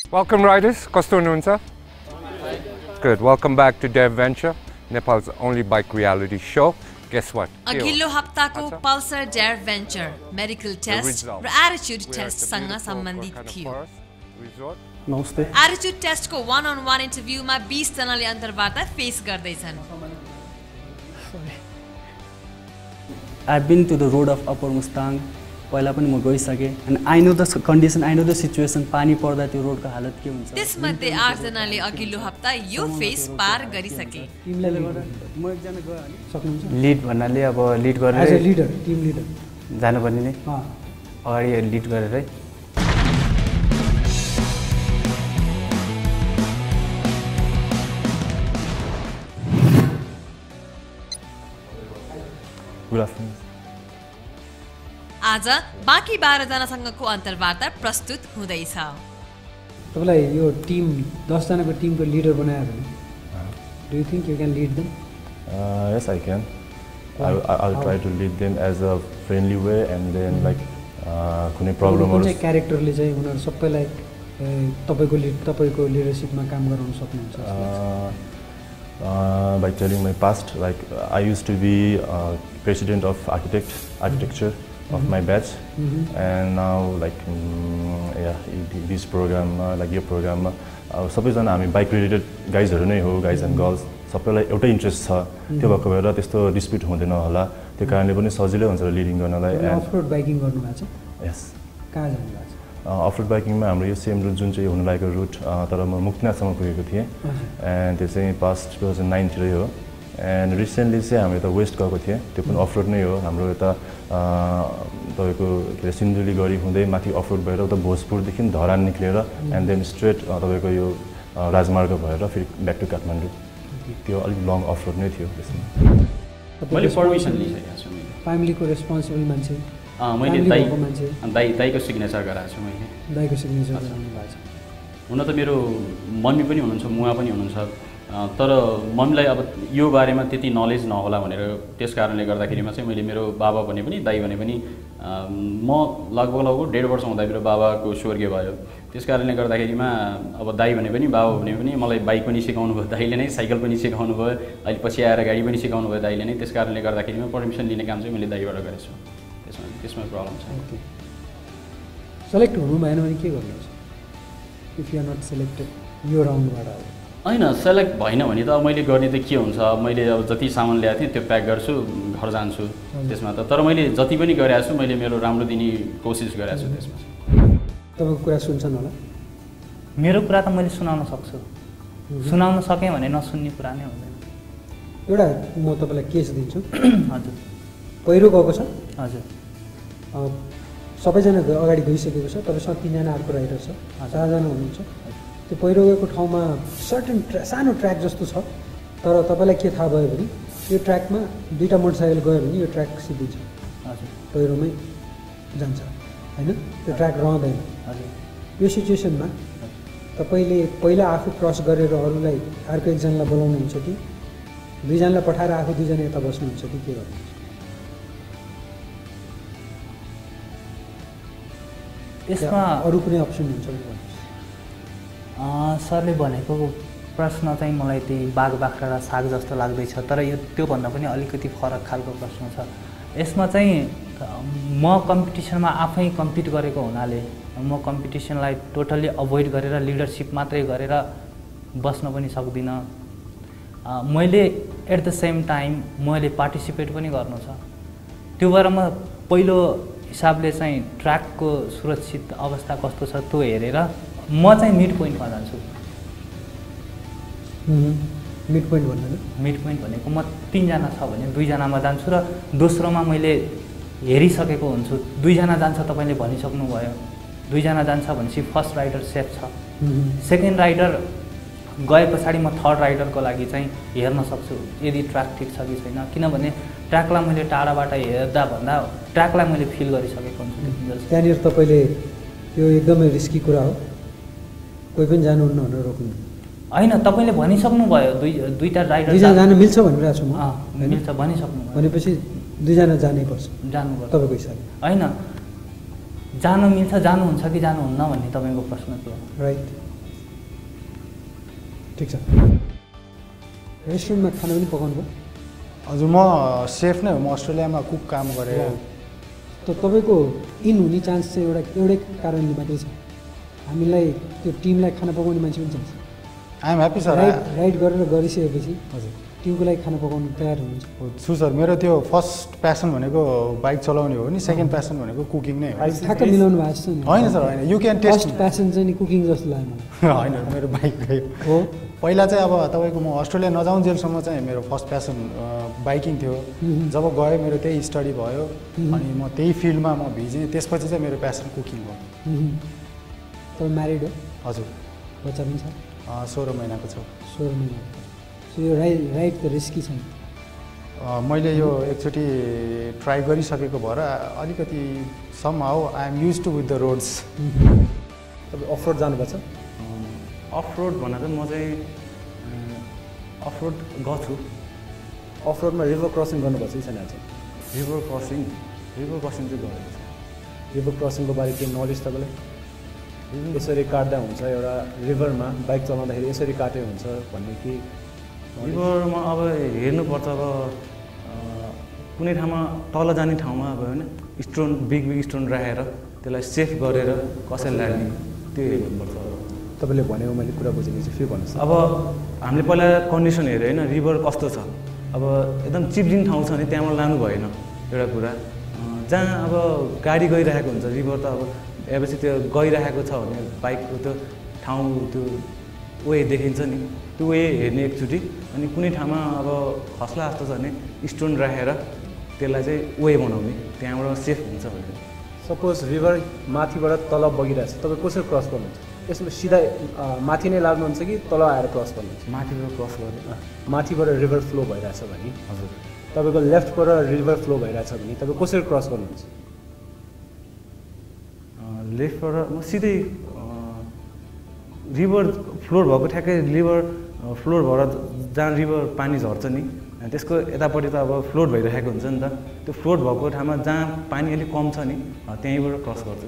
Welcome riders, कस्तो हुनुहुन्छ? Good. Welcome back to Dev Venture, Nepal's only bike reality show. Guess what? अघिल्लो हप्ताको Pulsar dare venture medical test र attitude टेस्टसँग सम्बन्धित थियो। नमस्ते। एटिट्युड टेस्टको 1-on-1 इन्टरभ्यूमा 20 जनाले अन्तर्वार्ता फेस गर्दैछन्। I've been to the road of Upper Mustang. पहिला पनि म गइसके and I know the condition, I know the situation. पानी पर्दा त्यो रोडको हालत के हुन्छ। त्यसमध्ये 8 जनाले अघिल्लो हप्ता यो फेस पार गरिसके। टिमले गर्दा म एकजना गयो अनि सक्नुहुन्छ? लिड भन्नाले अब लिड गरेर as a leader, team leader जानुपर्ने नै अगाडि लिड गरेरै गुड आफ्टरनुन। आज बाँकी 12 जनासँगको अन्तर्वार्ता प्रस्तुत हुँदैछ। तपाईलाई यो टिम 10 जनाको टिमको लिडर बनायो भने do you think you can lead them? Yes, I can. I'll try to lead them as a friendly way and then like कुनै प्रब्लमहरु चाहिँ क्यारेक्टरले चाहिँ उनीहरु सबैलाई तपाईको लिडरशिपमा काम गराउन सक्नुहुन्छ? By telling my past, like I used to be president of architecture of my batch, and now like this program, like your program, सबैजना हामी बाइक रिलेटेड गाइजहरु नै हो, गाइज एन्ड गर्ल्स सबैलाई एउटै इन्ट्रेस्ट छ। त्यो भएको भएर त्यस्तो डिस्प्युट हुँदैन होला, त्यो कारणले पनि सजिलै हुन्छ लिडिङ गर्नलाई। अफ रोड बाइकिङ गर्नु भएको छ? यस। कहाँ जानु भएको छ? अफ रोड बाइकिङमा हाम्रो यो सेम रुट जुन चाहिँ हुन लागेको रुट, तर म मुक्तिनाथसम्म पुगेको थिएँ एन्ड त्यो चाहिँ पास्ट 2009 तिरै हो। एन्ड रिसेन्टली चाहिँ हामी यता वेस्ट गएको थिएँ, त्यो पनि अफ रोड नै हो। हाम्रो यता तपाईँको के अरे सिन्धुली गरी हुँदै माथि अफ रोड भएर उता भोजपुरदेखि धरान निक्लेर एन्ड देन स्ट्रेट तपाईँको यो राजमार्ग भएर फेरि ब्याक टु काठमाडौँ। त्यो अलिक लङ अफ रोड नै थियो त्यसमा। मैले परमिसन लिइसकेको छु। फ्यामिलीको रेस्पोन्सिबल मान्छे मैले दाइको सिग्नेचर गराएको छु। मैले दाइको सिग्नेचर गराउनु भएको छ। हुन त मेरो मम्मी पनि हुनुहुन्छ, मुवा पनि हुनुहुन्छ, तर मम्मीलाई अब यो बारेमा त्यति नलेज नहोला भनेर त्यस कारणले गर्दाखेरिमा चाहिँ मैले मेरो बाबा भने पनि दाइ भने पनि म लगभग 1.5 वर्ष हुँदा मेरो बाबाको स्वर्गीय भयो। त्यस कारणले गर्दाखेरिमा अब दाइ भने पनि बाबा भने पनि मलाई बाइक पनि सिकाउनु भयो दाइले नै, साइकल पनि सिकाउनु भयो, अहिले पछि आएर गाडी पनि सिकाउनु भयो दाइले नै। त्यस कारणले गर्दाखेरिमा पर्मिसन लिने काम चाहिँ मैले दाइबाट गरेछु। त्यसमा प्रब्लम छ। सेलेक्ट हुनु भएन भने के गर्नुहुन्छ? If you are not selected यो राउन्डबाट? होइन, सेलेक्ट भएन भने त अब मैले गर्ने त के हुन्छ, मैले अब जति सामान ल्याएको थिएँ त्यो प्याक गर्छु, घर जान्छु त्यसमा त। तर मैले जति पनि गरेको छु मैले मेरो राम्रो दिने कोसिस गरेको छु त्यसमा। तपाईँको कुरा सुन्छन् होला? मेरो कुरा त मैले सुनाउन सक्छु, सुनाउन सकेँ भने नसुन्ने कुरा नै हुँदैन। एउटा म तपाईँलाई केस दिन्छु। हजुर। पहिरो गएको छ? हजुर। सबैजना अगाडि गइसकेको छ, तपाईँसँग 3 जना अर्को राइडर छ, 4 जना हुनुहुन्छ। त्यो पहिरो गएको ठाउँमा सर्टेन सानो ट्र्याक जस्तो छ, तर तपाईँलाई के थाहा भयो भने यो ट्र्याकमा 2टा मोटरसाइकल गयो भने यो ट्र्याक सिधिन्छ, पहिरोमै जान्छ होइन, त्यो ट्र्याक रहँदैन। यो सिचुएसनमा तपाईँले पहिला आफू क्रस गरेर अरूलाई अर्को एकजनालाई बोलाउनुहुन्छ कि 2 जनालाई पठाएर आफू 2 जना यता बस्नुहुन्छ कि के गर्नुहुन्छ? यसमा अरू कुनै अप्सन हुन्छ भने? सरले भनेको प्रश्न चाहिँ मलाई त्यही बाघ बाख्रा र साग जस्तो लाग्दैछ, तर यो त्योभन्दा पनि अलिकति फरक खालको प्रश्न छ। यसमा चाहिँ म कम्पिटिसनमा आफै कम्पिट गरेको हुनाले म कम्पिटिसनलाई टोटल्ली अभोइड गरेर लिडरसिप मात्रै गरेर बस्न पनि सक्दिनँ। मैले एट द सेम टाइम मैले पार्टिसिपेट पनि गर्नु छ। त्यो भएर म पहिलो हिसाबले चाहिँ ट्र्याकको सुरक्षित अवस्था कस्तो छ त्यो हेरेर म चाहिँ मिड पोइन्टमा जान्छु। मिड पोइन्ट भन्नाले? मिड पोइन्ट भनेको म 3 जना छ भने 2 जनामा जान्छु र दोस्रोमा मैले हेरिसकेको हुन्छु 2 जना जान्छ, तपाईँले भनिसक्नुभयो 2 जना जान्छ भनेपछि फर्स्ट राइडर सेफ छ। सेकेन्ड राइडर गए पछाडि म थर्ड राइडरको लागि चाहिँ हेर्न सक्छु यदि ट्र्याक ठिक छ कि छैन, किनभने ट्र्याकलाई मैले टाढाबाट हेर्दा भन्दा ट्र्याकलाई मैले फिल गरिसकेको हुन्छु। त्यहाँनिर तपाईँले यो एकदमै रिस्की कुरा हो, कोही पनि जानुहुन्न भनेर रोक्नु होइन। तपाईँले भनिसक्नुभयो दुईटा राइडर 2 जना जान मिल्छ भनिरहेको छु म। मिल्छ भनिसक्नु भनेपछि 2 जना जानै पर्छ जानुपर्छ तपाईँको हिसाबले? होइन, जानु मिल्छ, जानुहुन्छ कि जानुहुन्न भन्ने तपाईँको प्रश्न थियो, राइट? ठिक छ रेस्टुरेन्टमा खाना पनि पकाउनु भयो हजुर म सेफ नै हो म अस्ट्रेलियामा कुक काम गरेँ त तपाईँको इन हुने चान्स चाहिँ एउटै कारणले मात्रै छ हामीलाई त्यो टिमलाई खाना पकाउने मान्छे पनि चाहिन्छ I am happy sir ride गरेर गरिसकेपछि हजुर टिमको लागि खाना पकाउनु तयार हुनुहुन्छ छु सर मेरो त्यो फर्स्ट प्यासन भनेको बाइक चलाउने हो नि सेकेन्ड प्यासन भनेको कुकिङ नै हो ठ्याक्क मिलाउनु भएको छ नि होइन सर होइन you can taste first passion चाहिँ नि कुकिङ जस्तो लाग्यो मलाई होइन मेरो बाइक गयो हो पहिला चाहिँ अब तपाईँको म अस्ट्रेलिया नजाउन्जेलसम्म चाहिँ मेरो फर्स्ट प्यासन बाइकिङ थियो जब गएँ मेरो त्यही स्टडी भयो अनि म त्यही फिल्डमा म भिजेँ त्यसपछि चाहिँ मेरो प्यासन कुकिङ भयो तपाईँ म्यारिड हो हजुर बच्चा पनि छ 16 महिनाको छ 16 महिनाको सो यो राइड त रिस्की छैन मैले यो एकचोटि ट्राई गरिसकेको भएर अलिकति somehow I am use to with the roads तपाईँ अफ रोड जानुभएको छ अफ रोड भन्दा चाहिँ म चाहिँ अफ रोड गएको छु अफ रोडमा रिभर क्रसिङ गर्नुभएको छ छैन चाहिँ रिभर क्रसिङ चाहिँ गरेको छ रिभर क्रसिङको बारे केही नलेज तपाईँलाई यसरी काट्दा हुन्छ एउटा रिभरमा बाइक चलाउँदाखेरि यसरी काटे हुन्छ भन्ने कि रिभरमा अब हेर्नुपर्छ अब कुनै ठाउँमा तल जाने ठाउँमा अब होइन स्टोन बिग स्टोन राखेर त्यसलाई सेफ गरेर कसरी लाग्ने त्यो हेर्नुपर्छ तपाईँले भनेको मैले कुरा बुझेको छु फेरि भन्नुहोस् अब हामीले पहिला कन्डिसन हेऱ्यो होइन रिभर कस्तो छ अब एकदम चिप्लिङ ठाउँ छ भने त्यहाँबाट लानु भएन एउटा कुरा जहाँ अब गाडी गइरहेको हुन्छ रिभर त अब एपछि त्यो गइरहेको छ भने बाइकको त्यो ठाउँ त्यो वे देखिन्छ नि त्यो वे हेर्ने एकचोटि अनि कुनै ठाउँमा अब खस्ला जस्तो छ भने स्टोन राखेर त्यसलाई चाहिँ वे बनाउने त्यहाँबाट सेफ हुन्छ भनेर सपोज रिभर माथिबाट तल बगिरहेछ तपाईँ कसरी क्रस गर्नुहुन्छ यसमा सिधा माथि नै लाग्नुहुन्छ कि तल आएर क्रस गर्नुहुन्छ माथिबाट क्रस गर्ने माथिबाट रिभर फ्लो भइरहेछ भने हजुर तपाईँको लेफ्टबाट रिभर फ्लो भइरहेछ भने तपाईँ कसरी क्रस गर्नुहुन्छ लेफ्टबाट म सिधै रिभर फ्लोर भएको ठ्याक्कै रिभर फ्लोर भएर जहाँ रिभर पानी झर्छ नि त्यसको यतापट्टि त अब फ्लोट भइरहेको हुन्छ नि त त्यो फ्लोट भएको ठाउँमा जहाँ पानी अलिक कम छ नि त्यहीँबाट क्रस गर्छु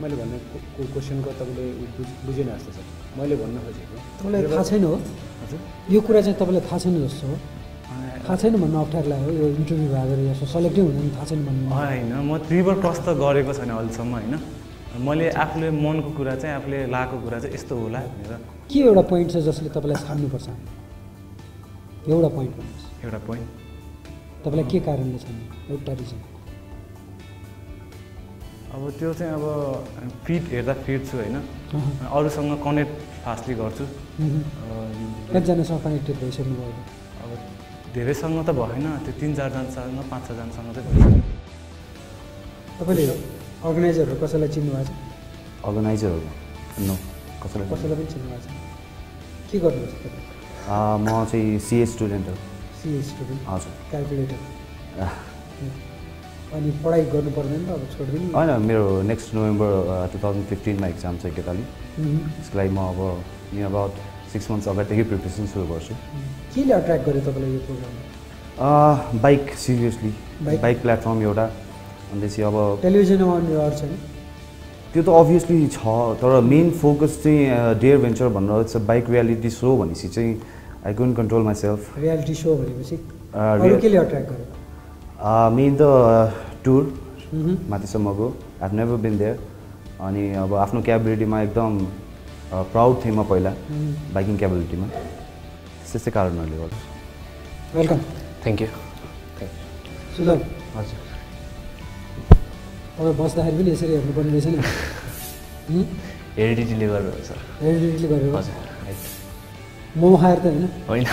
मैले भन्ने क्वेसनको तपाईँले बुझेन जस्तो छ मैले भन्न खोजेको तपाईँलाई थाहा छैन हो हजुर यो कुरा चाहिँ तपाईँलाई थाहा छैन जस्तो हो थाहा छैन भन्नु अप्ठ्यारो लाग्यो यो इन्टरभ्यू भएको जस्तो सेलेक्टै हुँदैन थाहा छैन भन्नु होइन म रिभर क्रस त गरेको छैन अहिलेसम्म होइन मैले आफूले मनको कुरा चाहिँ आफूले लागेको कुरा चाहिँ यस्तो होला भनेर के एउटा पोइन्ट छ जसले तपाईँलाई छान्नुपर्छ एउटा पोइन्ट भन्नुहोस् एउटा पोइन्ट तपाईँलाई के कारणले छान्नु एउटा रिजन अब त्यो चाहिँ अब फिट हेर्दा फिट छु होइन अरूसँग कनेक्ट फास्टली गर्छु कतिजनासँग कनेक्टेड भइसक्नु भयो अब धेरैसँग त भएन त्यो 3-4जनासँग 5-6जनासँग चाहिँ भइसक्यो तपाईँले अर्गनाइजरहरू कसैलाई चिन्नु भएको छ अर्गनाइजरहरू नो कसैलाई कसैलाई पनि चिन्नु भएको छ के गर्नुहुन्छ तपाईँ म चाहिँ सिए स्टुडेन्ट हो सिए स्टुडेन्ट हजुर क्यालकुलेटर अनि पढाइ गर्नु पर्दैन त अब छोडिदिनु होइन मेरो नेक्स्ट नोभेम्बर 2015मा एक्जाम छ एकैतालि त्यसको लागि म अब नियर अबाउट 6 मन्थ्स अगाडिदेखि प्रिपरेसन सुरु गर्छु केले अट्र्याक्ट गर्यो तपाईँलाई यो प्रोग्राममा बाइक सिरियसली बाइक प्लेटफर्म एउटा अनि त्यसपछि अब टेलिभिजनमा आउने रहर छ नि त्यो त अभियसली छ तर मेन फोकस चाहिँ डेयर भेन्चर भनेर it's a bike reality so भनेपछि चाहिँ I couldn't control myself reality so भनेपछि अरू केले अट्र्याक्ट गर्यो मेन द टुर माथिसम्मको I have never been there अनि अब आफ्नो क्यापेबिलिटीमा एकदम प्राउड थिएँ म पहिला बाइकिङ क्यापेबिलिटीमा त्यस्तै कारणहरूले गर्दा वेलकम थ्याङ्क यू सुलभ हजुर तपाईँ बस्दाखेरि पनि यसरी हेर्नुपर्ने रहेछ नि हेरिडिटीले गर्नु सर हेरिडिटीले गरेर हजुर मोमो खाएर त होइन होइन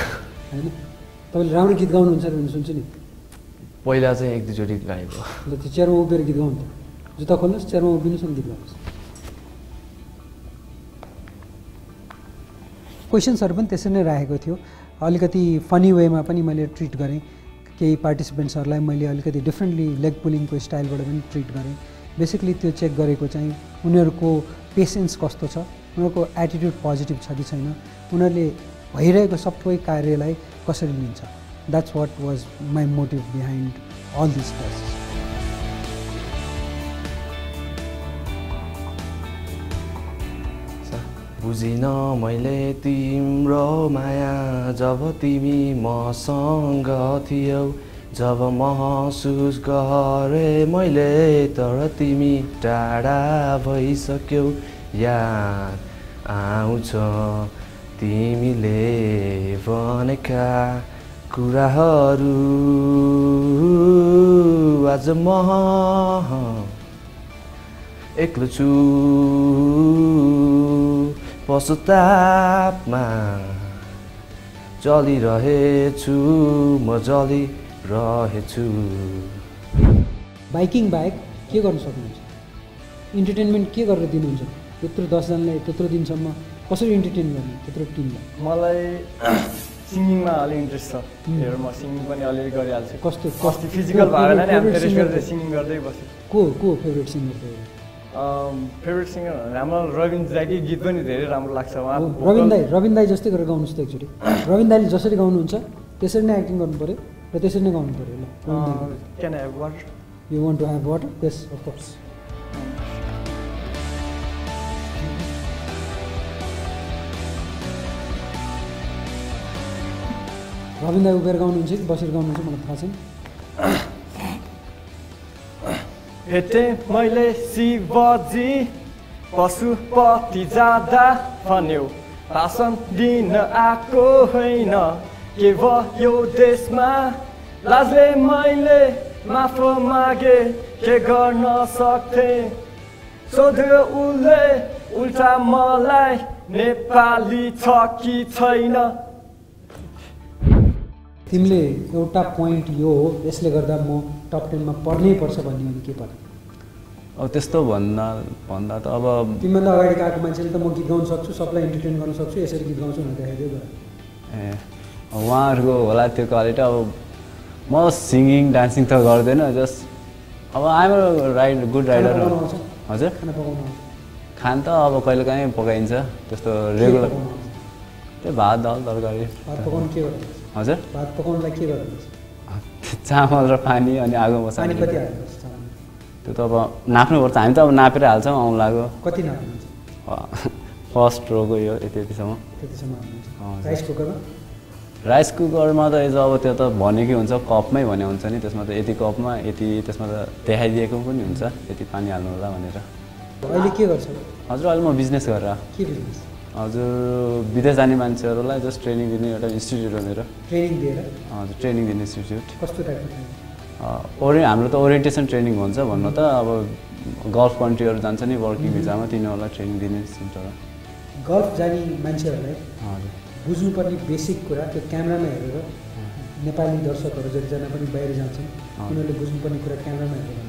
होइन तपाईँले राम्रो गीत गाउनुहुन्छ भने सुन्छु नि पहिला चाहिँ 1-2 चोटि गाएको अन्त त्यो चेयरमा उभिएर गीत गाउनु त जुत्ता खोल्नुहोस् चेयरमा उभिनुहोस् अनि गीत गाउनुहोस् क्वेसन्सहरू पनि त्यसरी नै राखेको थियो अलिकति फनी वेमा पनि मैले ट्रिट गरेँ केही पार्टिसिपेन्ट्सहरूलाई मैले अलिकति डिफ्रेन्टली लेग पुलिङको स्टाइलबाट पनि ट्रिट गरेँ बेसिकली त्यो चेक गरेको चाहिँ उनीहरूको पेसेन्स कस्तो छ उनीहरूको एटिट्युड पोजिटिभ छ कि छैन उनीहरूले भइरहेको सबै कार्यलाई कसरी लिन्छ that's what was my motive behind all this classes sir बुझिन मैले तिम्रो माया जब तिमी मसँग थियौ जब महसुस गरे मैले तर तिमी टाढा भइसक्यौ याद आउँछ तिमीले भनेका कुराहरू आज म एक्लो छु पश्चातापमा चलिरहेछु म चलिरहेछु बाइकिङ बाहेक के गर्न सक्नुहुन्छ इन्टरटेनमेन्ट के गरेर दिनुहुन्छ त्यत्रो 10 जनालाई त्यत्रो दिनसम्म कसरी इन्टरटेन गर्ने त्यत्रो टिमलाई मलाई सिङ्गिङमा अलि इन्ट्रेस्ट छ हेर म सिङ्गिङ पनि अलिअलि गरिहाल्छु कस्तो कस्तो फिजिकल भएर नि हामी टेस्ट गर्दै सिङ्गिङ गर्दै बस्यो को फेभरेट सिङ्गर थियो फेभरेट सिङ्गर हाम्रो रविन्द्र दाईकै गीत पनि धेरै राम्रो लाग्छ उहाँ रविन्द्र दाई जस्तै गरेर गाउनुहोस् त एकचोटि रविन्द्र दाईले जसरी गाउनुहुन्छ त्यसरी नै एक्टिङ गर्नु पऱ्यो र त्यसरी नै गाउनु पऱ्यो ल can I have water you want to have water yes of course Rabindra दाई उभिएर गाउनुहुन्छ कि बसेर गाउनुहुन्छ मलाई थाहा छैन भेटे मैले शिवजी पशुपति जाँदा भन्यो भाषण दिन आएको होइन के भयो देशमा लाजले मैले माफ मागे के गर्न सक्थे सोध्यो उसले उल्टा मलाई नेपाली छ कि छैन तिमीले एउटा पोइन्ट यो हो यसले गर्दा म टप 10 मा पर्नै पर्छ भन्ने अनि के पर्छ अब त्यस्तो भन्दा त अब तिमीभन्दा अगाडि गएको मान्छेले त म गीत गाउन सक्छु सबलाई इन्टरटेन गर्न सक्छु यसरी गीत गाउँछु भनेर देखाइदियो उहाँहरूको होला त्यो क्वालिटी अब म सिङ्गिङ डान्सिङ त गर्दैन जस्ट अब आइम गुड राइडर हजुर खान त अब कहिलेकाहीँ पकाइन्छ त्यस्तो रेगुलर त्यो भात दाल तरकारी भात पकाउनु के गर्छ हजुर भात पकाउनलाई के गर्छ चामल र पानी अनि आगो बसाल्नु पानी कति हाल्नुहुन्छ त्यो त अब नाप्नुपर्छ हामी त अब नापेर हाल्छौँ औँलाको कति नाप्नुहुन्छ फर्स्ट रोको यो त्यतिसम्म हाल्नुहुन्छ राइस कुकरमा त अब त्यो त भनेकै हुन्छ कपमै भने हुन्छ नि त्यसमा त यति कपमा यति त्यसमा त देखाइदिएको पनि हुन्छ यति पानी हाल्नु होला भनेर अहिले के गर्छ हजुर अहिले म बिजनेस गरेर के बिजनेस हजुर विदेश जाने मान्छेहरूलाई जस्ट ट्रेनिङ दिने एउटा इन्स्टिट्युट हो मेरो ट्रेनिङ दिएर हजुर ट्रेनिङ दिने इन्स्टिट्युट कस्तो टाइपको हाम्रो त ओरिएन्टेसन ट्रेनिङ भन्छ भन्नु त अब गल्फ कन्ट्रीहरू जान्छ नि वर्किङ भिजामा तिनीहरूलाई ट्रेनिङ दिने सेन्टर हो गल्फ जाने मान्छेहरूलाई बुझ्नुपर्ने बेसिक कुरा त्यो क्यामेरामा हेरेर नेपाली दर्शकहरू जतिजना पनि बाहिर जान्छन् उनीहरूले बुझ्नुपर्ने कुरा क्यामेरामा हेरेर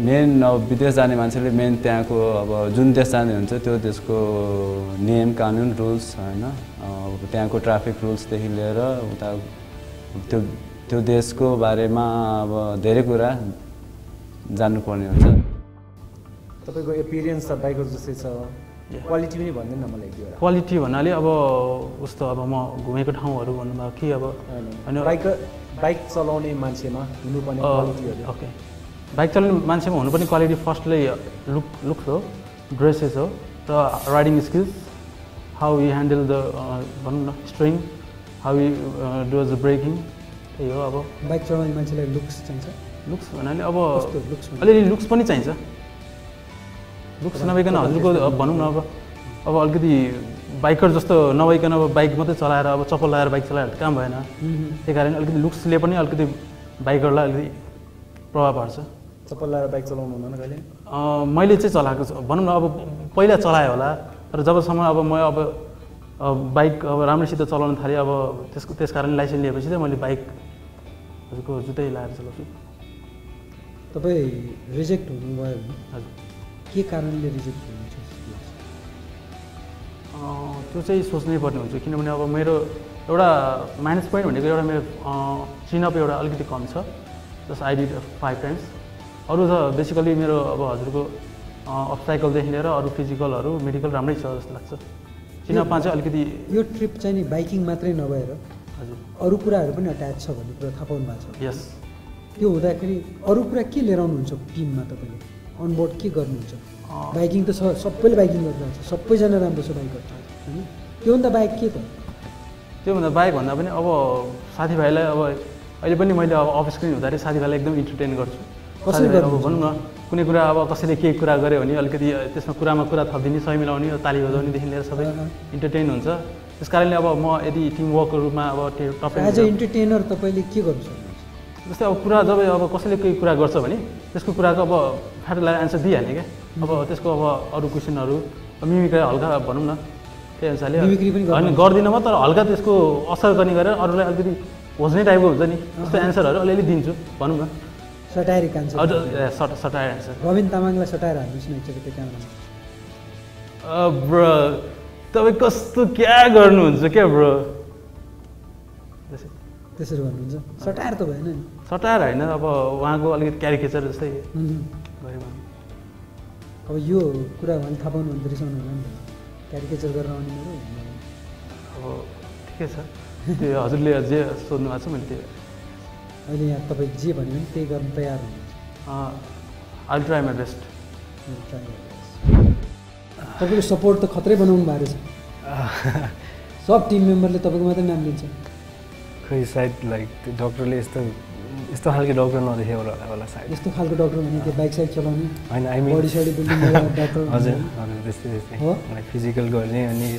मेन अब विदेश जाने मान्छेले मेन त्यहाँको अब जुन देश जाने हुन्छ त्यो देशको नियम कानुन रुल्स होइन अब त्यहाँको ट्राफिक रुल्सदेखि लिएर उता त्यो देशको बारेमा अब धेरै कुरा जान्नुपर्ने हुन्छ तपाईँको एक्सपिरियन्स त बाइकर जस्तै छ क्वालिटी पनि भन्दैन न मलाई एक क्वालिटी भन्नाले अब उस्तो अब म घुमेको ठाउँहरू भन्नुभयो कि अब अनि बाइक चलाउने मान्छेमा हुनुपर्ने क्वालिटीहरू ओके बाइक चलाउने मान्छेमा हुनुपर्ने क्वालिटी फर्स्टली लुक हो ड्रेसेस हो र riding skills how you handle the भनौँ न string how you does the breaking त्यही हो अब बाइक चलाउने मान्छेलाई लुक्स चाहिन्छ लुक्स भन्नाले अब अलिअलि लुक्स पनि चाहिन्छ लुक्स नभइकन हजुरको भनौँ न अब अलिकति बाइकर जस्तो नभइकन अब बाइक मात्रै चलाएर अब चप्पल लगाएर बाइक चलाएर काम भएन त्यही कारण अलिकति लुक्सले पनि अलिकति बाइकरलाई अलिकति प्रभाव पार्छ चप्पल लगाएर बाइक चलाउनु हुँदैन कहिले मैले चाहिँ चलाएको भनौँ न अब पहिला चलाएँ होला तर जबसम्म अब म अब बाइक अब राम्रोसित चलाउन थालेँ अब त्यस कारण लाइसेन्स लिएपछि चाहिँ मैले बाइक हजुरको जुत्तै लगाएर चलाउँछु तपाईँ रिजेक्ट हुनुभयो हजुर के कारणले रिजेक्ट हुनुहुन्छ त्यो चाहिँ सोच्नै पर्ने हुन्छ किनभने अब मेरो एउटा माइनस पोइन्ट भनेको एउटा मेरो चिनअप एउटा अलिकति कम छ जस्ट आई डिड 5 टाइम्स अरू त बेसिकली मेरो अब हजुरको अब्स्टाइकलदेखि लिएर अरू फिजिकलहरू मेडिकल राम्रै छ जस्तो लाग्छ चिनअपमा चाहिँ अलिकति यो ट्रिप चाहिँ नि बाइकिङ मात्रै नभएर हजुर अरू कुराहरू पनि अट्याच छ भन्ने कुरा थाहा पाउनु भएको छ यस त्यो हुँदाखेरि अरू कुरा के लिएर आउनुहुन्छ टिममा तपाईँले अनबोर्ड के गर्नुहुन्छ बाइकिङ त सबैले बाइकिङ गरिरहेको छ सबैजना राम्रो छ बाइक गर्छ होइन त्योभन्दा बाइक के त त्योभन्दा बाइक भन्दा पनि अब साथीभाइलाई अब अहिले पनि मैले अब अफिस पनि हुँदाखेरि साथीभाइलाई एकदम इन्टरटेन गर्छु कसरी अब भनौँ न कुनै कुरा अब कसैले केही कुरा गऱ्यो भने अलिकति त्यसमा कुरामा कुरा थपिदिने सही मिलाउने ताली बजाउनेदेखि लिएर सबै इन्टरटेन हुन्छ त्यस कारणले अब म यदि टिम वर्कको रूपमा अब टपिक एज अ इन्टरटेनर तपाईँले के गर्नु सक्नुहुन्छ जस्तै अब कुरा जब अब कसैले केही कुरा गर्छ भने त्यसको कुराको अब फ्याट लगाएर एन्सर दिइहाल्ने क्या अब त्यसको अब अरू क्वेसनहरू मिमिक्री हल्का भनौँ न त्यही अनुसारले होइन गर्दिनँ म तर हल्का त्यसको असर गर्ने गरेर अरूलाई अलिकति खोज्ने टाइपको हुन्छ नि त्यस्तो एन्सरहरू अलिअलि दिन्छु भनौँ न सटायरिक आन्सर हजुर सटायर एन्सर रविन तामाङलाई सटायर हाल्नुहोस् न एकचोटि क्यामेरामा ब्रो तपाईँ कस्तो क्या गर्नुहुन्छ क्या ब्रो त्यसरी भन्नुहुन्छ सटायर त भएन नि सटायर होइन अब उहाँको अलिकति क्यारिकेचर जस्तै गऱ्यो भने अब यो कुरा उहाँले थाहा पाउनु भने रिसाउनु होला नि त क्यारिकेचर गरेर आउने मेरो अब ठिकै छ त्यो हजुरले जे सोध्नु भएको छ मैले त्यो अहिले यहाँ तपाईँ जे भन्यो भने त्यही गर्न तयार हुनुहुन्छ आई ट्राई माई बेस्ट तपाईँको सपोर्ट त खत्रै बनाउनु भएको छ सब टिम मेम्बरले तपाईँको मात्रै नाम लिन्छ खै सायद लाइक त्यो डक्टरले यस्तो खालको डक्टर नदेखेको होला सायद यस्तो खालको डक्टर भने त्यो बाइक साइड चलाउने होइन आई मिन बडी सडी बिल्डिङ डक्टर हजुर हजुर त्यस्तै लाइक फिजिकल गर्ने अनि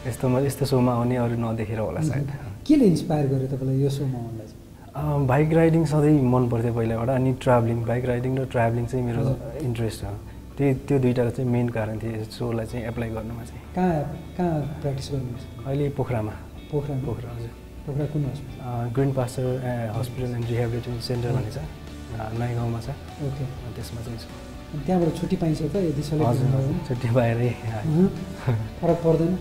यस्तो सोमा आउने अरू नदेखेर होला सायद केले इन्सपायर गर्यो तपाईँलाई यो सोमा आउनलाई चाहिँ बाइक राइडिङ सधैँ मन पर्थ्यो पहिलाबाट अनि ट्राभलिङ बाइक राइडिङ र ट्राभलिङ चाहिँ मेरो इन्ट्रेस्ट हो त्यो दुईवटा चाहिँ मेन कारण थियो सोलाई चाहिँ एप्लाई गर्नुमा चाहिँ कहाँ प्र्याक्टिस गर्नुहुन्छ अहिले पोखरामा पोखरा हजुर पोखरा कुन hospital green pastor hospital and rehabilitation centre भन्ने छ नयाँ गाउँमा छ ओके त्यसमा चाहिँ छु त्यहाँबाट छुट्टी पाइन्छ त यदि हजुर छुट्टी पाएरै फरक पर्दैन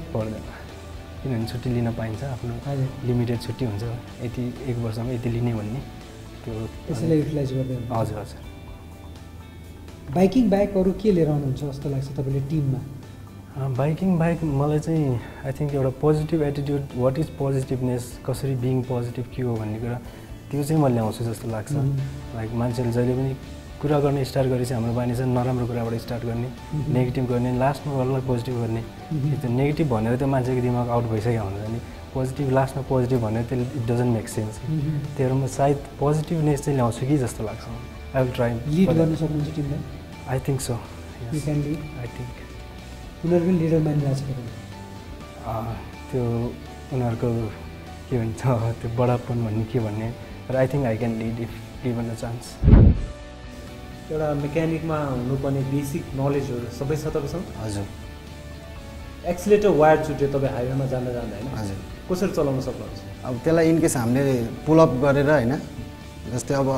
किनभने छुट्टी लिन पाइन्छ आफ्नो लिमिटेड छुट्टी हुन्छ यति एक वर्षमा यति लिने भन्ने त्यो त्यसैले युटिलाइज गर्दै हजुर हजुर बाइकिङ बाइक अरू के लिएर आउनुहुन्छ जस्तो लाग्छ तपाईँले टिममा बाइकिङ बाइक मलाई चाहिँ आई थिङ्क एउटा positive attitude what is positiveness कसरी बिङ पोजिटिभ के हो भन्ने कुरा त्यो चाहिँ म ल्याउँछु जस्तो लाग्छ लाइक मान्छेले जहिले पनि कुरा गर्ने स्टार्ट गरेपछि हाम्रो बानी चाहिँ नराम्रो कुराबाट स्टार्ट गर्ने नेगेटिभ गर्ने लास्टमा अरूलाई पोजिटिभ गर्ने त्यो नेगेटिभ भनेर त्यो मान्छेको दिमाग आउट भइसकेको हुन्छ नि पोजिटिभ लास्टमा पोजिटिभ भनेर त्यसले इट डजन्ट मेक सेन्स त्यही भएर म सायद पोजिटिभनेस चाहिँ ल्याउँछु कि जस्तो लाग्छ आई विल ट्राई लिड गर्न सक्नुहुन्छ टिमलाई I think so you can lead I think उनीहरू पनि लिडर मानिरहेको छ त्यो उनीहरूको के भन्छ त्यो बडापन भन्ने के भन्ने र I think I can lead if given a chance एउटा मेकानिकमा हुनुपर्ने बेसिक नलेजहरू सबै छ तपाईँसँग हजुर एक्सिलेटर वायर छुट्यो तपाईँ हाइवेमा जाँदा होइन हजुर कसरी चलाउन सक्नुहुन्छ अब त्यसलाई इनकेस हामीले पुलअप गरेर होइन जस्तै अब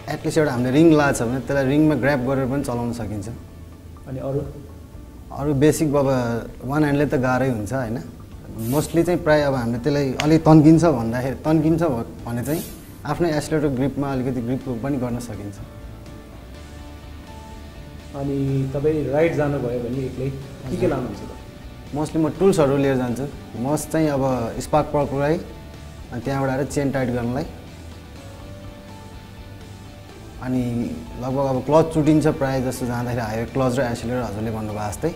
एटलिस्ट एउटा हामीले रिङ लाएको छ भने त्यसलाई रिङमा ग्र्याब गरेर पनि चलाउन सकिन्छ अनि अरू बेसिक अब वान ह्यान्डले त गाह्रै हुन्छ होइन मोस्टली चाहिँ प्रायः अब हामीले त्यसलाई अलिक तन्किन्छ भने चाहिँ आफ्नै एक्सिलेटर ग्रिपमा अलिकति ग्रिप पनि गर्न सकिन्छ अनि तपाईँ राइड जानुभयो भने एक्लै के लानुहुन्छ त मोस्टली म टुल्सहरू लिएर जान्छु मस्ट चाहिँ अब स्पार्क प्लगलाई अनि त्यहाँबाट आएर चेन टाइट गर्नलाई अनि लगभग अब क्लच चुटिन्छ प्रायः जस्तो जाँदाखेरि हाइवे क्लच र एक्सिलेटर हजुरले भन्नुभयो जस्तै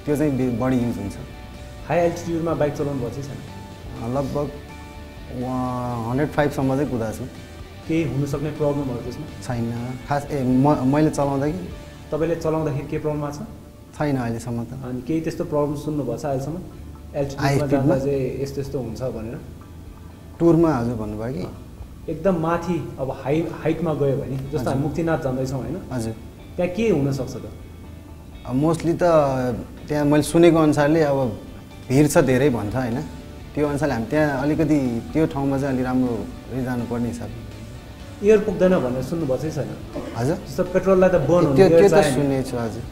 त्यो चाहिँ बढी युज हुन्छ हाई एल्टिट्युडमा बाइक चलाउनु भएको छैन लगभग 105सम्म चाहिँ कुदाएको छु केही हुनसक्ने प्रब्लमहरू त्यसमा छैन खास मैले चलाउँदा कि तपाईँले चलाउँदाखेरि के प्रब्लम छ छैन अहिलेसम्म त अनि केही त्यस्तो प्रब्लम सुन्नुभएको छ अहिलेसम्म एल्टिट्युडमा जाँदा चाहिँ यस्तो हुन्छ भनेर टुरमा हजुर भन्नुभयो कि एकदम माथि अब हाइटमा गयो भने जस्तो हामी मुक्तिनाथ जाँदैछौँ होइन हजुर त्यहाँ के हुनसक्छ त मोस्टली त त्यहाँ मैले सुनेको अनुसारले अब भिड छ धेरै भन्छ होइन त्यो अनुसारले हामी त्यहाँ अलिकति त्यो ठाउँमा चाहिँ अलिक राम्रो जानुपर्ने हिसाबले एयर पुग्दैन भनेर सुन्नुभएको छैन हजुर जस्तो पेट्रोललाई त बर्न त्यो त सुनेको छु हजुर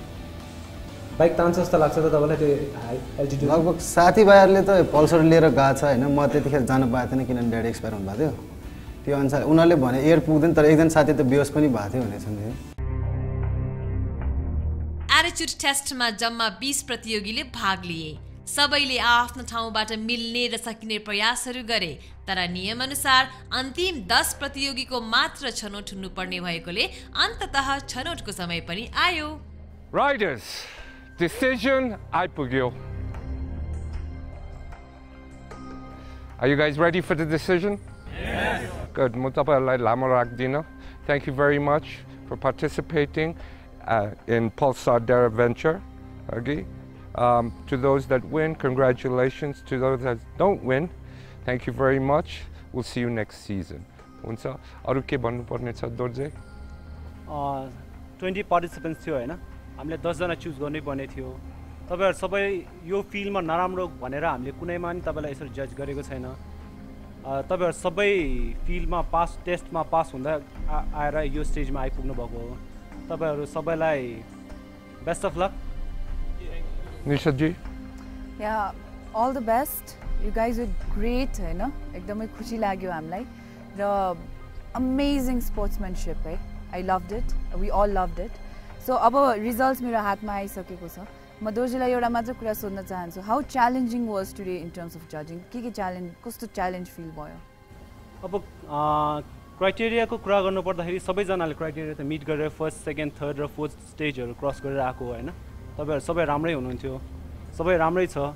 बाइक तान्छ जस्तो लाग्छ त तपाईँलाई त्यो हाई एल्टिट्युड लगभग साथीभाइहरूले त पल्सर लिएर गएको छ होइन म त्यतिखेर जानु पाएको थिएन किनभने ड्याडी एक्सपायर हुनुभएको थियो त्यो अनुसार उनीहरूले भने एयर पुग्दैन तर एकजना साथी त बेहोस पनि भएको थियो भनेर सुन्थ्यो एटिट्युड टेस्टमा जम्मा 20 प्रतियोगीले भाग लिए सबैले आफ्नो ठाउँबाट मिल्ने र सकिने प्रयासहरू गरे, तर नियमअनुसार अन्तिम 10 प्रतियोगीको मात्र छनौट हुनुपर्ने भएकोले अन्ततः छनौटको समय पनि आयो। Riders, decision आइपुग्यो। Are you guys ready for the decision? Yes. Good. म तपाईहरुलाई लामो राख्दिन। Thank you very much for participating in Pulsar Deraventure. Okay. To those that win, congratulations. To those that don't win, thank you very much. We'll see you next season. हुन्छ अरु के भन्नुपर्ने छ Dorje? 20 participants थियो हैन, हामीले 10 जना चुज गर्नै पर्ने थियो। तपाईहरु सबै यो फिल्डमा नराम्रो भनेर हामीले कुनैमा नि तपाईलाई यसरी जज गरेको छैन। तपाईहरु सबै फिल्डमा पास टेस्टमा पास हुँदा आएर यो स्टेजमा आइपुग्नु भएको हो। तपाईहरु सबैलाई best of luck. Nisha ji? Yeah, all the best. You guys were great हैन, एकदमै खुसी लाग्यो हामीलाई र amazing sportsmanship है। I loved it. We all loved it. So अब results मेरो हातमा आइसकेको छ। म दोर्जेलाई एउटा मात्र कुरा सोध्न चाहन्छु, how challenging was today in terms of judging? के challenge, कस्तो challenge feel भयो? अब क्राइटेरियाको कुरा गर्नु पर्दाखेरि सबैजनाले क्राइटेरिया त मिट गरेर फर्स्ट, सेकेन्ड, थर्ड र फोर्थ स्टेजहरू क्रस गरेर आएको हैन। तपाईहरु सबै राम्रै हुनुहुन्थ्यो, सबै राम्रै छ,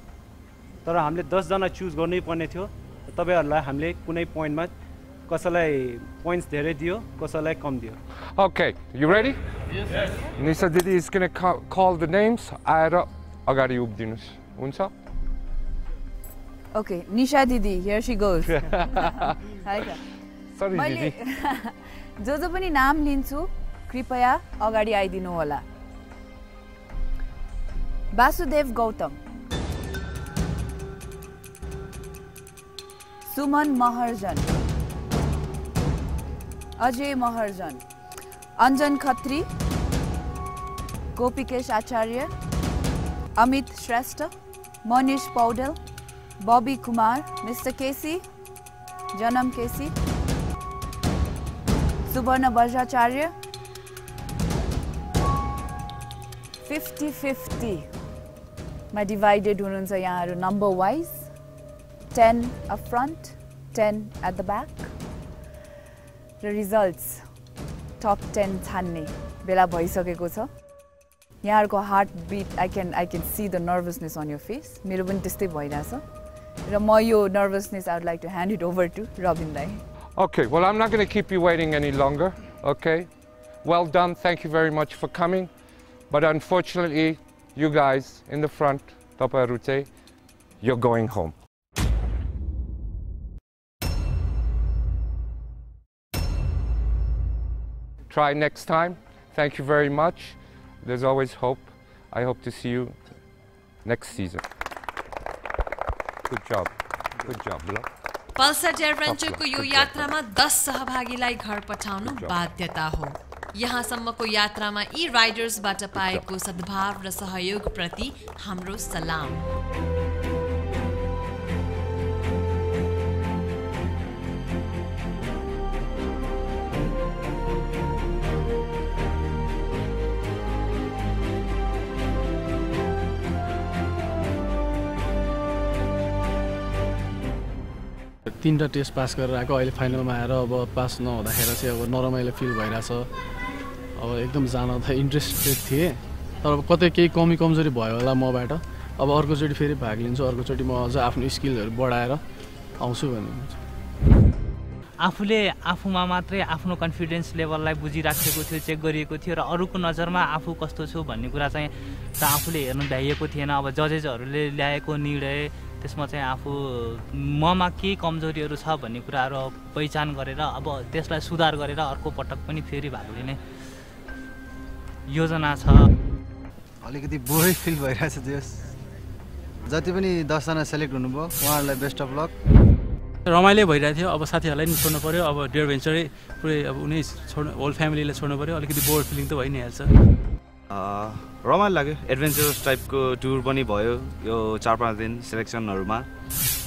तर हामीले 10 जना चुज गर्नै पर्ने थियो। तपाईहरुलाई हामीले कुनै पोइन्टमा कसैलाई पोइन्ट्स धेरै दियो, कसैलाई कम दियो। Okay, you ready? Yes. Nisha Didi is going to call the names. आएर अगाडि उभिदिनुस्, हुन्छ? Okay, Nisha Didi, here she goes. Sorry Didi. जो पनि नाम लिन्छु, कृपया अगाडि आइदिनु होला। वासुदेव गौतम, सुमन महर्जन, अजय महर्जन, अंजन खत्री, गोपीकेश आचार्य, अमित श्रेष्ठ, मनीष पौडेल, बॉबी कुमार, मिस्टर केसी, जनम केसी, सुवर्ण बज्राचार्य। 50-50 मा डिवाइडेड हुनुहुन्छ यहाँहरु number wise. 10 up front, 10 at the back. The results top 10 छान्ने बेला भइसकेको छ। यहाँहरुको heart beat I can see the nervousness on your face. मेरो पनि त्यस्तै भइराछ र म यो nervousness I would like to hand it over to Robin Dai. Okay, well I'm not going to keep you waiting any longer. Okay, well done, thank you very much for coming, but unfortunately you guys in the front, तपाईहरु चाहिँ you're going home. Try next time. Thank you very much. There's always hope. I hope to see you next season. Good job. Good job, Bula. Pulsar डेयरभेन्चरको यो यात्रामा 10 सहभागीलाई घर पठाउनु बाध्यता हो। यहाँसम्मको यात्रामा यी राइडर्सबाट पाएको सद्भाव र सहयोग प्रति हाम्रो सलाम। तीनटा टेस्ट पास गरेर आएको, अहिले फाइनलमा आएर अब पास नहुँदाखेरि चाहिँ अब नरमाइलो फिल भइरहेछ। अब एकदम जान त इन्ट्रेस्टेड थिएँ, तर अब कतै केही कमी कमजोरी भयो होला मबाट। अब अर्कोचोटि फेरि भाग लिन्छु, अर्कोचोटि म अझ आफ्नो स्किलहरू बढाएर आउँछु भन्ने। आफूले आफूमा मात्रै आफ्नो कन्फिडेन्स लेभललाई बुझिराखेको थियो, चेक गरिएको थियो र अरूको नजरमा आफू कस्तो छु भन्ने कुरा चाहिँ त आफूले हेर्नु भ्याइएको थिएन। अब जजेसहरूले ल्याएको निर्णय त्यसमा चाहिँ आफू ममा के कमजोरीहरू छ भन्ने कुराहरू पहिचान गरेर अब त्यसलाई सुधार गरेर अर्को पटक पनि फेरि भाग लिने योजना छ। अलिकति बोरै फिल भइरहेछ दियोस्। जति पनि 10 जना सेलेक्ट हुनुभयो उहाँहरूलाई बेस्ट अफ लक। रमाइलो भइरहेको थियो, अब साथीहरूलाई नि छोड्नु पर्यो, अब डेयरभेन्चरै पुरै अब उनी छोड्नु, होल फ्यामिलीलाई छोड्नु पर्यो, अलिकति बोर फिलिङ त भइ नै हाल्छ। रमाइलो लाग्यो, एडभेन्चरस टाइपको टुर पनि भयो यो 4-5 दिन सिलेक्सनहरूमा।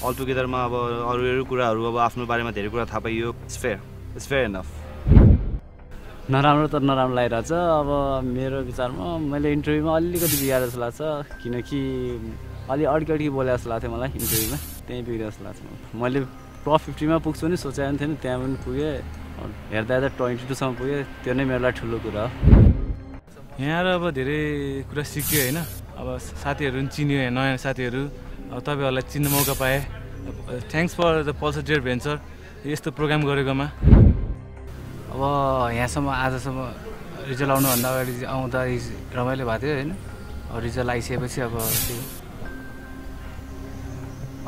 अल टुगेदरमा अब अरू कुराहरू अब आफ्नो बारेमा धेरै कुरा थाहा पाइयो। It's fair enough. नराम्रो त नराम्रो लागिरहेछ। अब मेरो विचारमा मैले इन्टरभ्यूमा अलिकति बिगार जस्तो लाग्छ, किनकि अलि अड्कडी बोले जस्तो लाग्थ्यो मलाई इन्टरभ्यूमा त्यहीँ पुग्यो जस्तो लाग्छ मैले टप 50 मा पुग्छु नि सोचेको थिएन त्यहाँ पनि पुगेँ हेर्दा हेर्दा 22 सम्म पुगेँ त्यो नै मेरो लागि ठुलो कुरा हो यहाँ अब धेरै कुरा सिक्यो होइन अब साथीहरू पनि चिन्यो नयाँ साथीहरू अब तपाईँहरूलाई चिन्न मौका पाएँ thanks for the Pulsar dare venture यस्तो प्रोग्राम गरेकोमा अब यहाँसम्म आजसम्म रिजल्ट आउनुभन्दा अगाडि आउँदा रमाइलो भएको थियो होइन अब रिजल्ट आइसकेपछि अब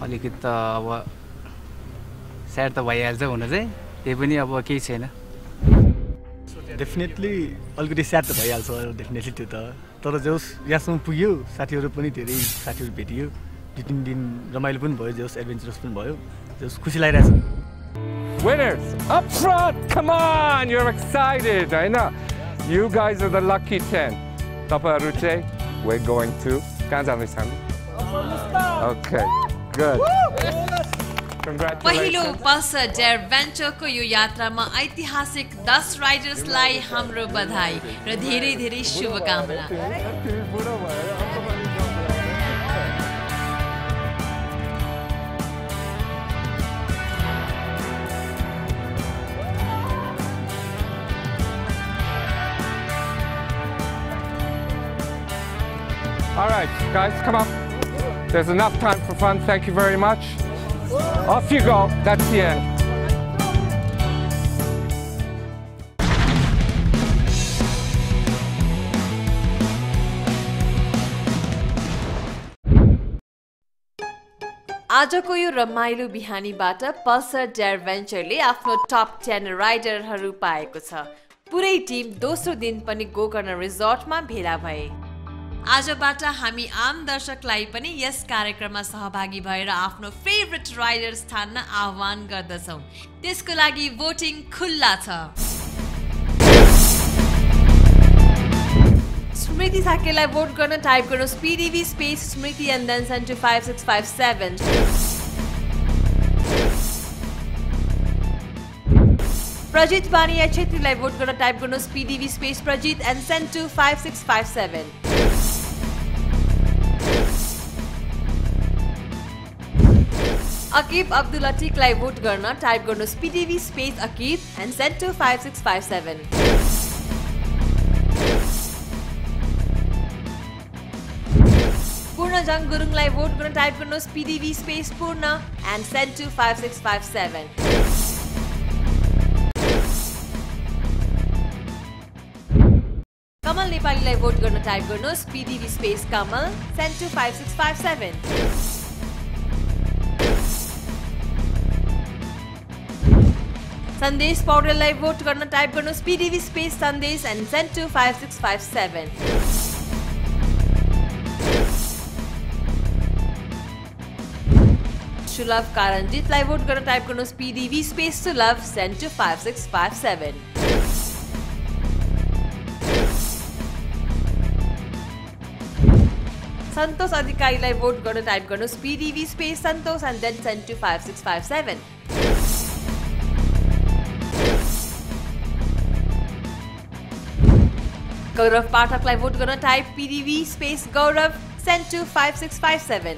अलिकति त अब स्याड त भइहाल्छ हुन चाहिँ त्यही पनि अब केही छैन डेफिनेटली अलिकति स्याड त भइहाल्छ डेफिनेटली त्यो त तर जोस् यहाँसम्म पुग्यो साथीहरू पनि धेरै साथीहरू भेटियो 2-3 दिन रमाइलो पनि भयो जोस् एडभेन्चरस पनि भयो जोस् खुसी लागिरहेछ Winners up front, come on, you're excited, I know. You guys are the lucky 10. Tapahharu चाहिँ we're going to कहाँ जाँदैछ हामी? Okay, good. पहिलो पल्सर डेयर भेन्चरको यो यात्रामा ऐतिहासिक 10 राइडर्सलाई हाम्रो बधाई र धेरै धेरै शुभकामना All right, guys, come on. There's enough time for fun. Thank you very much. Off you go. That's the end. आजको यो रमाइलो बिहानीबाट पल्सर डेयर भेन्चरले आफ्नो टप 10 राइडरहरू पाएको छ पुरै टिम दोस्रो दिन पनि गोकर्ण रिजोर्टमा भेला भए आजबाट हामी आम दर्शकलाई पनि यस कार्यक्रममा सहभागी भएर आफ्नो फेभरेट राइडर्स ठान्न आह्वान गर्दछौं त्यसको लागि भोटिङ खुल्ला छ स्मृति साकेलाई भोट गर्न टाइप गर्नुहोस् PDV space Smriti and then send to 5657 Prajit Bania छेत्रीलाई भोट गर्न टाइप गर्नुहोस् PDV space Prajit and send to 5657 Akib Abdul लतीफलाई भोट गर्न टाइप गर्नुहोस् PDV space Akib and send to 5657 Purna Jung गुरुङलाई भोट गर्न टाइप गर्नुहोस् PDV space Purna and send to 5657 Kamal नेपालीलाई भोट गर्न टाइप गर्नुहोस् PDV space Kamal send to 5657 Sandesh पौडेललाई भोट गर्न टाइप गर्नुहोस् PDV space Sandesh and send to 5657 Sulabh कारञ्जितलाई भोट गर्न टाइप गर्नुहोस् PDV space Sulabh send to 5657 Santosh अधिकारीलाई भोट गर्न टाइप गर्नुहोस् PDV space Santosh and then send to 5657 Gaurav पाठकलाई भोट गर्न type PDV space Gaurav send to 5657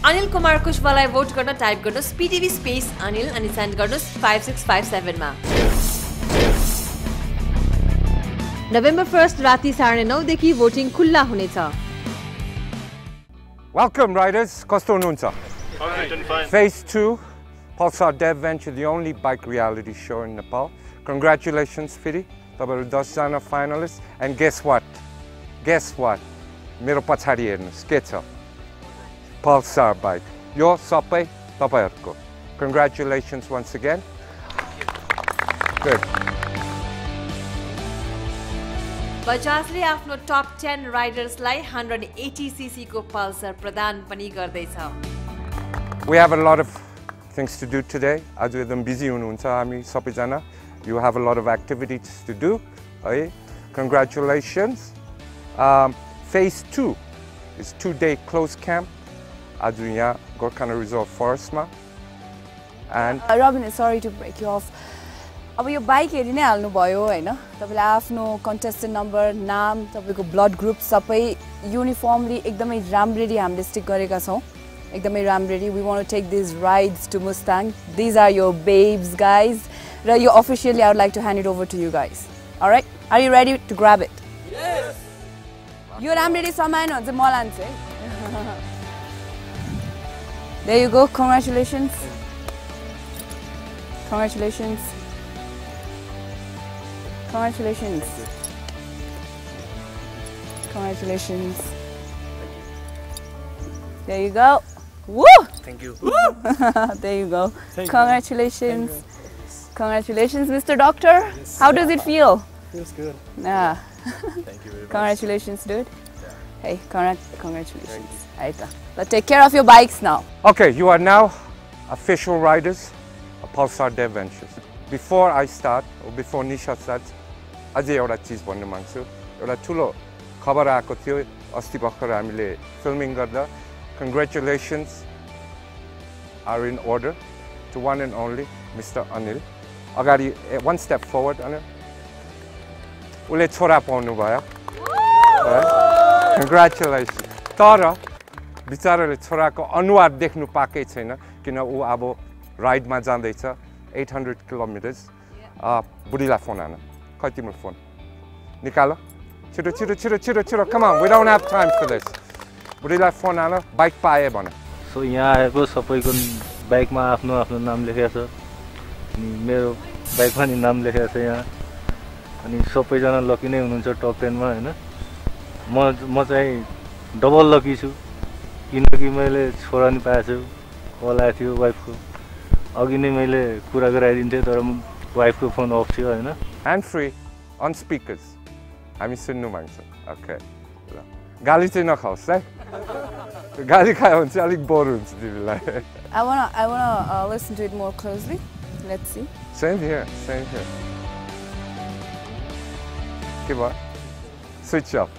Anil Kumar कुशवालाई भोट गर्न टाइप गर्नुहोस् PDV स्पेस अनिल अनि सेन्ड गर्नुहोस् 5657 मा नोभेम्बर 1 राति 9:30 देखि भोटिङ खुल्ला हुनेछ Welcome riders, कस्तो हुनुहुन्छ? Phase 2 Pulsar Dev Venture, the only bike reality show in Nepal. Congratulations, Fidi. Tabaru 10 jana finalists. And guess what? Guess what? Mero pachadi heर्नुस् के छ? Pulsar bike. Yo सबै तपाईहरुको. Congratulations once again. Good. बजाजले आफ्नो top 10 राइडर्सलाई 180cc को Pulsar प्रदान पनि गर्दैछ. We have a lot of things to do today. आज एकदम busy हुनुहुन्छ हामी सबैजना. You have a lot of activities to do. है. Congratulations. Phase 2 is 2-day closed camp. आज यहाँ गोर्खाना Resort Forest मा. And Robin, sorry to break you off. अब यो बाइक हेरि नै हाल्नुभयो होइन तपाईँले आफ्नो कन्टेस्टेन्ट नम्बर नाम तपाईँको ब्लड ग्रुप सबै युनिफर्मली एकदमै राम्ररी हामीले स्टिक गरेका छौँ एकदमै राम्ररी we want to take these rides to Mustang these are your babes guys र यो officially I would like to hand it over to you guys alright are you ready to grab it यो राम्ररी समाएन भने चाहिँ म लान्छु है There you go. Congratulations. Congratulations. Congratulations. Congratulations. There you go. Woo! Thank you. There you go. Congratulations. Congratulations, Mr. Doctor. How does it feel? Feels good. Yeah. Thank you very much. Congratulations, dude. Hey, congratulations. Right. Let's take care of your bikes now. Okay, you are now official riders of Pulsar Dev Ventures. Before I start, or before Nisha starts, अझै एउटा चीज भन्नु माग्छु एउटा ठुलो खबर आएको थियो अस्ति भर्खर हामीले फिल्मिङ गर्दा congratulations are in order to one and only Mr. Anil. अगाडि one step forward Anil. उले छोरा पाउनु भयो congratulations. तर बिचाराले छोराको अनुहार देख्नु पाएकै छैन किन ऊ अब राइडमा जाँदैछ 800 किलोमिटर्स बुढीलाई फोन आन खै तिम्रो फोन निकाल छिटो छिटो छिटो छिटो छिटो come on we don't have time for this बुढीलाई फोन आन बाइक पाए भन सो यहाँ आएको सबैको बाइकमा आफ्नो आफ्नो नाम लेखेको छ अनि मेरो बाइकमा नि नाम लेखेको छ यहाँ अनि सबैजना लकी नै हुनुहुन्छ टप 10 मा हैन म चाहिँ डबल लकी छु किनकि मैले छोरा नि पाएको छु कल आएको थियो वाइफको अघि नै मैले कुरा गराइदिन्थेँ तर वाइफको फोन अफ थियो हैन ह्यान्ड फ्री अन स्पिकर्स हामी सुन्नु माग्छौँ ओके ल गाली चाहिँ नखाओस् है गाली खायो भने चाहिँ अलिक बोर हुन्छ तिमीलाई I wanna listen to it more closely. Let's see. Same here. के भयो स्विच अफ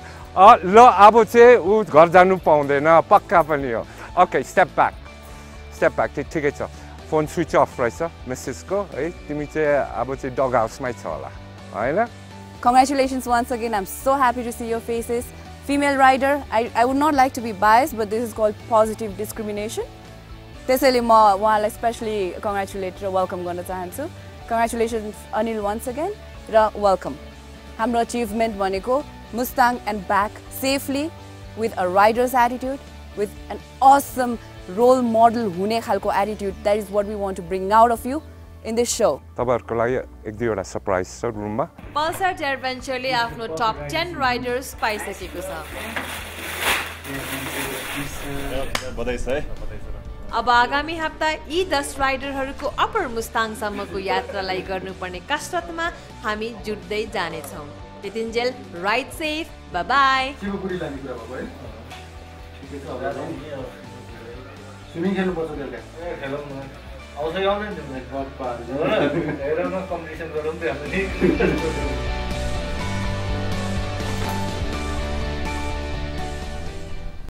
ल अब चाहिँ ऊ घर जानु पाउँदैन पक्का पनि हो ओके स्टेप ब्याक ठिकै छ फोन स्विच अफ रहेछ मिसेसको है तिमी चाहिँ अब चाहिँ डग हाउसमै छ होला हैन Congratulations once again. I'm so happy to see your faces. Female rider, I would not like to be biased, but this is called positive discrimination. त्यसैले म उहाँलाई स्पेशली कङ्ग्रेचुलेट र वेलकम गर्न चाहन्छु कङ्ग्रेचुलेसन्स अनिल वन्स अगेन र welcome हाम्रो achievement भनेको Mustang and back safely with a riders attitude with an awesome role model हुने खालको attitude that is what we want to bring out of you in this show तपाईहरुको लागि एक दुईवटा surprise छ रुममा पल्सर एडभेन्चरले आफ्नो टप 10 राइडर्स पाइसकेको छ बधाई छ है अब आगामी हप्ता यी 10 राइडरहरूको अपर मुस्ताङसम्मको यात्रालाई गर्नुपर्ने कसरतमा हामी जुट्दै जानेछौँ त्यतिन्जेल ride safe bye bye swimming खेल्नु पर्छ बेलुका खेलौँ न आउँछ आउँदैन तिमीलाई हेर न कम्पिटिसन गरौँ त हामी